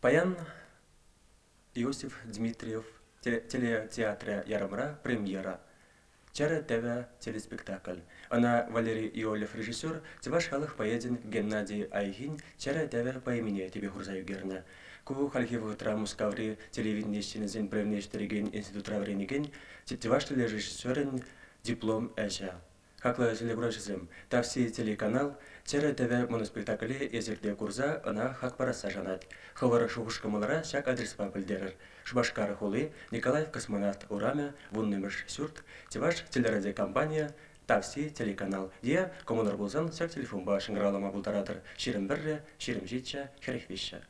Паян Иосиф Дмитриев телетеатрӗ ярӑмра премьера «Чӗрӗ тӗвӗ» телеспектакль. Ӑна Валерий Иолев режиссер чӑваш халӑх поэчӗн Геннадий Айхин «Чӗрӗ тӗвӗ» поэмине тӗпе хурса ӳкернӗ. Ку хальхи вӑхӑтра Мускаври телевидени ӗҫченӗсен пӗлӗвне ӳстерекен институтра вӗренекен чӑваш телережиссерӗн диплом ӗҫӗ. Хаклӑ телекуравҫӑсем, «Тавси» телеканал «Чӗрӗ тӗвӗ» моноспектакле эсир те курса ӑна хак парасса шанать. Хӑвӑр шухӑш-кӑмӑлӑра ҫак адреспа пӗлтерӗр. Шупашкар хули, Николаев космонавт урамӗ, вуннӑмӗш ҫурт, Чӑваш телерадиокомпанийӗ, «Тавси» телеканал е кӑмӑлӑр пулсан ҫак телефонпа шӑнкӑравлама пултаратӑр: 21 27 43.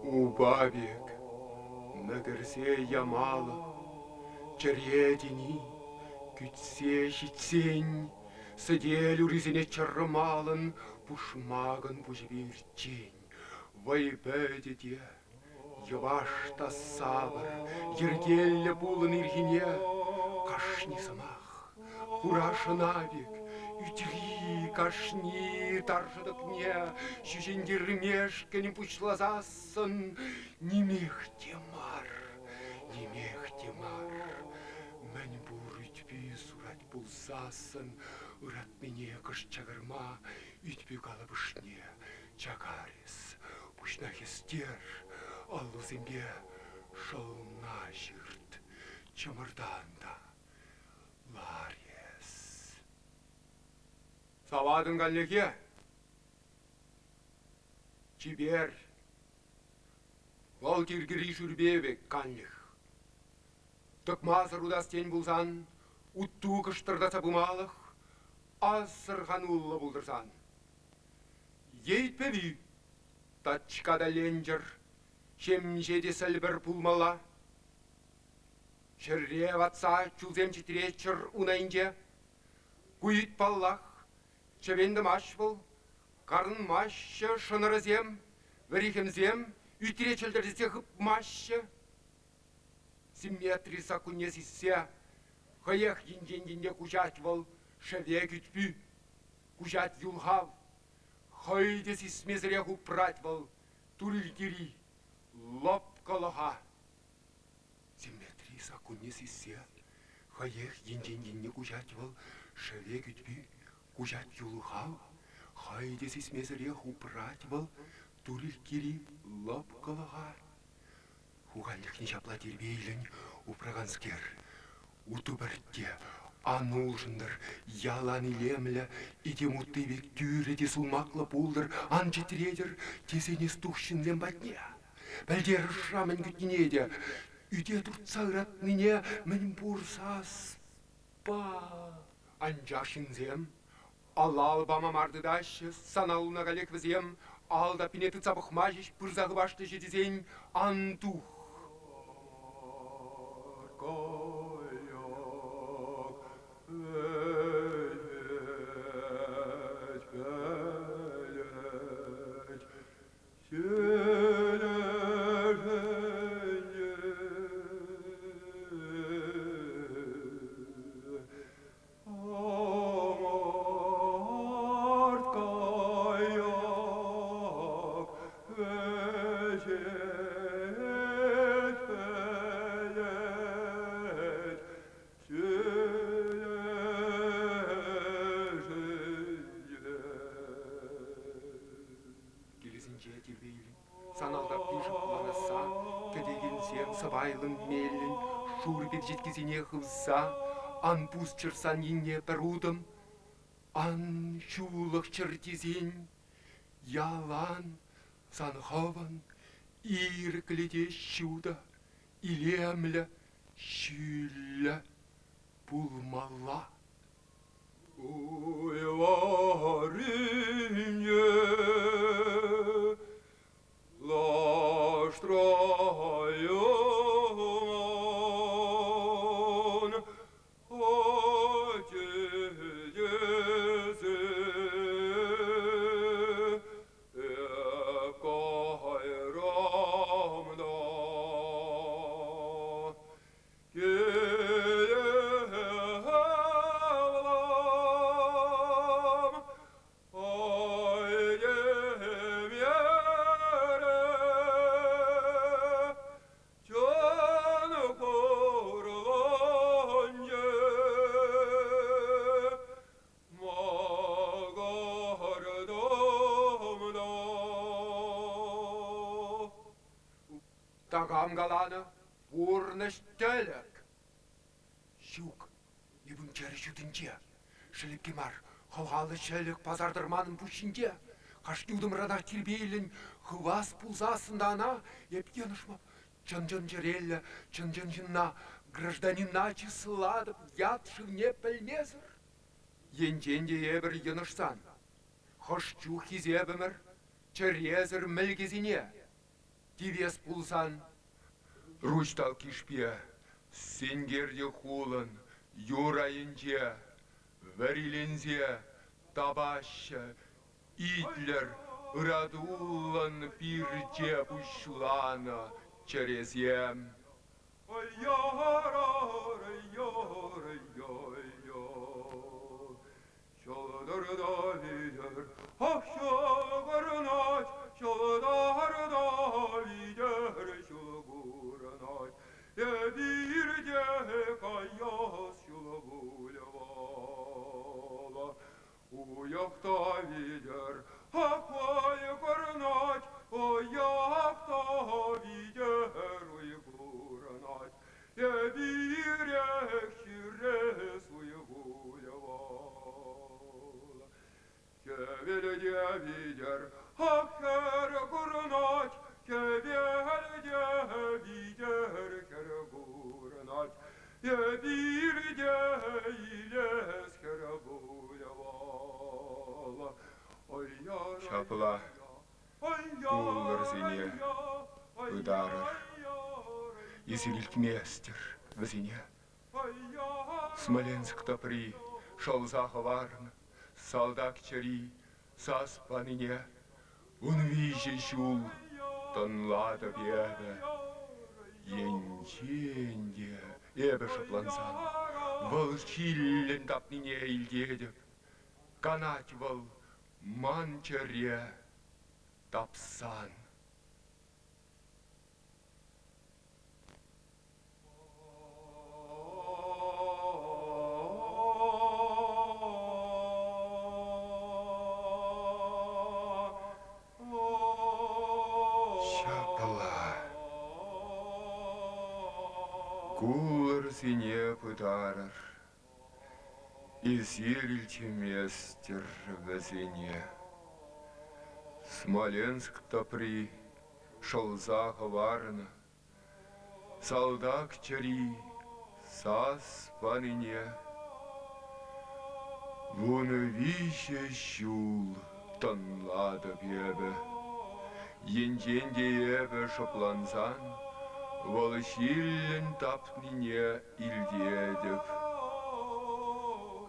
Упа пек мӗкӗрсе ямалӑх чӗре тени кӳтсе ҫитсен сӗтел урисене чӑрмалӑн пушмакӑн пуҫӗпе иртчен вӑй пӗтӗ те йӑваш та сапӑр йӗркеллӗ пулӑн ирхине кашни сӑмах хура шӑна пек ӳтри кашни таршӑтӑкне ҫӳҫентермешкӗн пуҫласассӑн нимех те мар, нимех те мар. Мӗнпур ӳт-пӳ сурать пулсассӑн ыратнине кӑшт чакарма ӳт-пӳ калӑпӑшне чакарӗс, пуҫна хӗстер, аллусемпе шӑлна ҫырт, чӑмӑртан та лар эс. Саватӑн каллехе? Чипер. Вӑл тиркери шӳрпе пек канлӗх. Тӑкмасӑр утас тен пулсан, утту кӑштӑртатса пымалӑх асӑрхануллӑ пултӑрсан. Ейпӗвӳ тачка та ленчӗр, ҫемҫе те сӗлпӗр пулмалла. Ҫӗрре ватса чулсем чӗтреччӗр ун айӗнче. Ку ӳт, паллах, чӗвен тӑмасть вӑл, карӑнмаҫҫӗ шӑнӑрӗсем, вӗрихӗмсем ӳтре чӗлтӗртетсе хыпмаҫҫӗ. Симметри саккунне сиссе хӑех енчен енне куҫать вӑл шӗвек ӳт-пӳ, куҫать юлхав. Хӑй те сисмесӗрех упрать вӑл турилккери лӑпкӑлӑха. Симметри саккунне сиссе хӑех енчен енне куҫать вӑл шӗвек ӳт-пӳ, куҫать юлхав. Хӑй те сисмесӗрех упрать вӑл турилккери лӑпкӑлӑха. Хуханлӑхне ҫапла тирпейлӗн упраканскер, утӑ пӗртте ан улшӑнтӑр, ялан илемлӗ, этем утти пек тӳрӗ те сулмаклӑ пултӑр, ан чӗтретӗр тесен эс тух ҫынсем патне. Пӗлтерӗшра мӗн кӗтнине те, ӳте туртса ыратнине мӗнпур саспа. Анчах ҫынсем алла ал пама мар тытаҫҫӗ, сана улнакалек вӗсем ал таппине тытса пӑхма ҫеҫ пырса хыпашлӗҫ тесен ан тух. Сан алтаппи шӑпланасса кӗтекенсем сӑпайлӑн, меллӗн шурӑ перчеткисене хывса ан пусчӑр сан енне пӗр утӑм, ан ҫулӑхчӑр тесен ялан сан хӑвӑн ирӗклӗ те ҫутӑ, илемлӗ, ҫӳллӗ пулмалла. Уйларинче лаштра юман атилесе эп кайрам та. Такам каланӑ, Пурнӑҫ тӗлӗк. Ҫук, эпӗ чӗрӗ ҫутинче. Шӗлепке мар, хӑлхаллӑ ҫӗлӗк пасар манӑн пуҫ ҫинче. Кашни утӑмранах тирпейлӗн хывас пулсассӑн та ӑна эп йӑнӑшмӑп. Чӑн-чӑн чӗреллӗ, чӑн-чӑн ҫынна, гражданина чыслатӑп ят шывне пӗлмесӗр. Енчен те эпӗр йӑнӑшсан, хӑш чух хисепӗмӗр чӗресӗр мӗлкесене тивес пулсан Руҫ талккишпе сенкер те хулӑн юр айӗнче вӗриленсе тапаҫҫӗ, итлӗр ыратуллӑн пирче пуҫланӑ чӗресем. Ҫӑлтӑр та витӗр, ах, ҫӑл курӑнать, ҫӑлтӑр та витӗр ҫул курӑнать. Эпир те каяс ҫул пуль вӑл. Уйӑх та витӗр, ах, ай курӑнать, уйӑх та витӗр уй курӑнать. Эпирех ҫӳрес уй пуль вӑл. Хӗвел те витӗр, ах, хӗр курӑнать, хӗвел те витӗр хӗр курӑнать. Эпир те илес хӗр пуль вӑл. Ҫапла куллӑрсене ытарӑр, эсир илтместӗр вӗсене. Смоленск тӑпри шӑлса хӑварнӑ салтак чӗри сас панине 13 ҫул тӑнлатӑп эпӗ. Енчен те эпӗ шӑплансан вӑл ҫиллӗн тапнине илтетӗп. Канать вӑл ман чӗре тапсан. Ҫапла. Кулӑрсене пытарӑр. Эсир илтместӗр вӗсене. Смоленск тӑпри шӑлса хӑварнӑ салтак чӗри сас панине 13 ҫул тӑнлатӑп эпӗ. Енчен те эпӗ шӑплансан вӑл ҫиллӗн тапнине илтетӗп.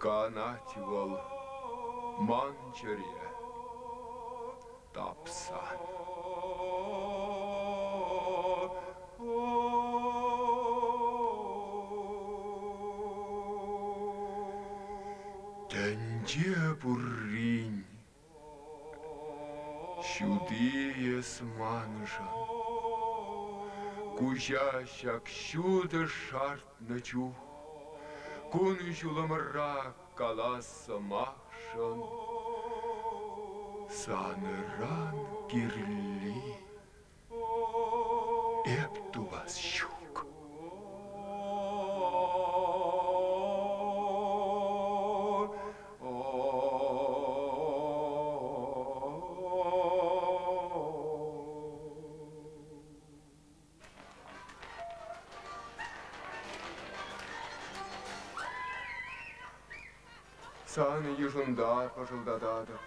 Канать вӑл ман чӗре тапсан. Тӗнче пуррин Ҫути эс маншӑн, куҫа ҫак ҫутӑ шартнӑ чух кун-ҫулӑмра калас сӑмахшӑн санран кирли. Эп тупас ҫук. Сан йышӑнта пӑшӑлтататӑп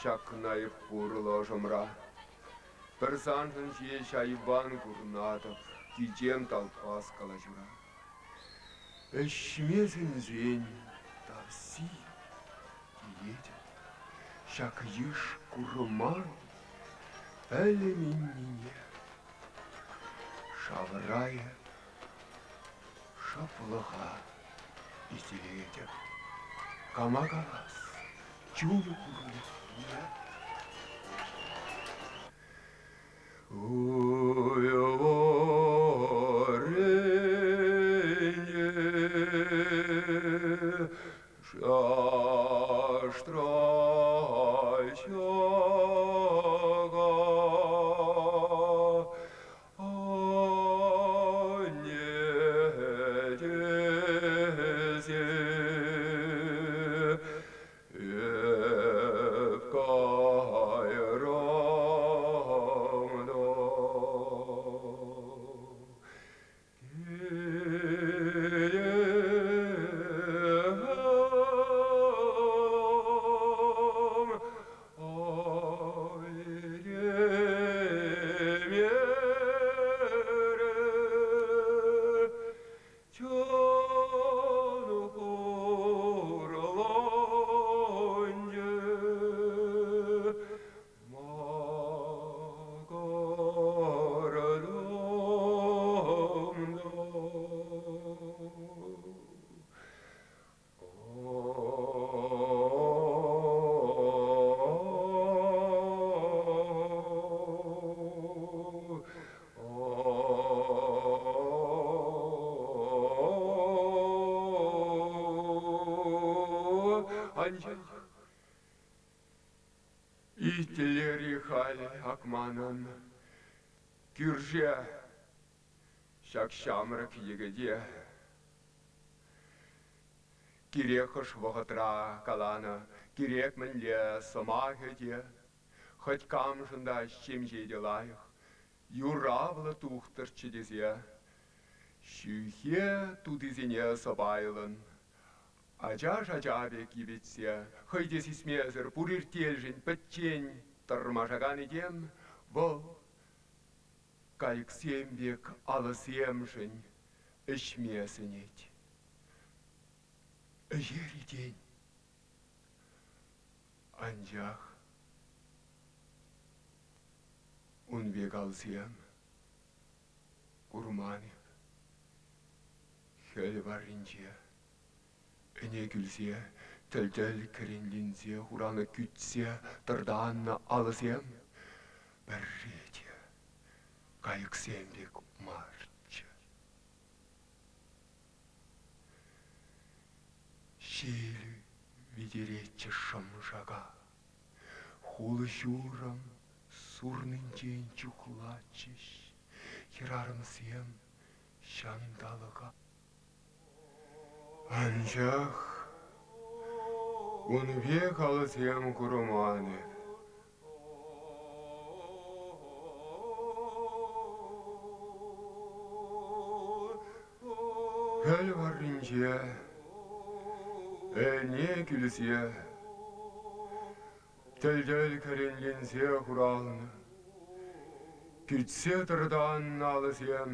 ҫакна эп пурлӑ ӑшӑмра. Пӗр саншӑн ҫеҫ айван курнатӑп, кичем талпас калаҫура. Ӗҫме сӗнсен тавси теетӗп, ҫак йыш курман пӗлменнине. Шавра эп шӑплӑха итлетӗп. Кама калас, чунӗ курнине. Анчах итлер-и халь ак манӑн кӳрше ҫак ҫамрӑк йӗкӗте. Кирек хӑш вӑхӑтра каланӑ кирек мӗнле сӑмахӗ те хӑть камшӑн та ҫемҫе те лайӑх, юравлӑ тухтӑрччӗ тесе ҫӳхе тутисене сӑпайлӑн ачаш ача пек йӗпетсе хӑй те сисмесӗр пур иртелшӗн пӗччен тӑрмашакан этем вӑл кайӑксем пек алӑсемшӗн ӗҫме сӗнет. Ӗҫер-и тен? Анчах ун пек алсем курман эп. Хӗл варринче ӗне кӳлсе тӗл-тӗл кӗренленсе хуранӑ кӳтсе тӑртаннӑ алӑсем пӗрре те кайӑксем пек марччӗ. Ҫил витеретчӗ шӑм-шака, хул-ҫурӑм сурнинчен чухлатчӗҫ хӗрарӑмсем ҫанталӑка. Анчах ун пек алӑсем курман эп. Хӗл варринче ӗне кӳлсе тӗл-тӗл кӗренленсе хуралнӑ, кӳтсе тӑртаннӑ алӑсем.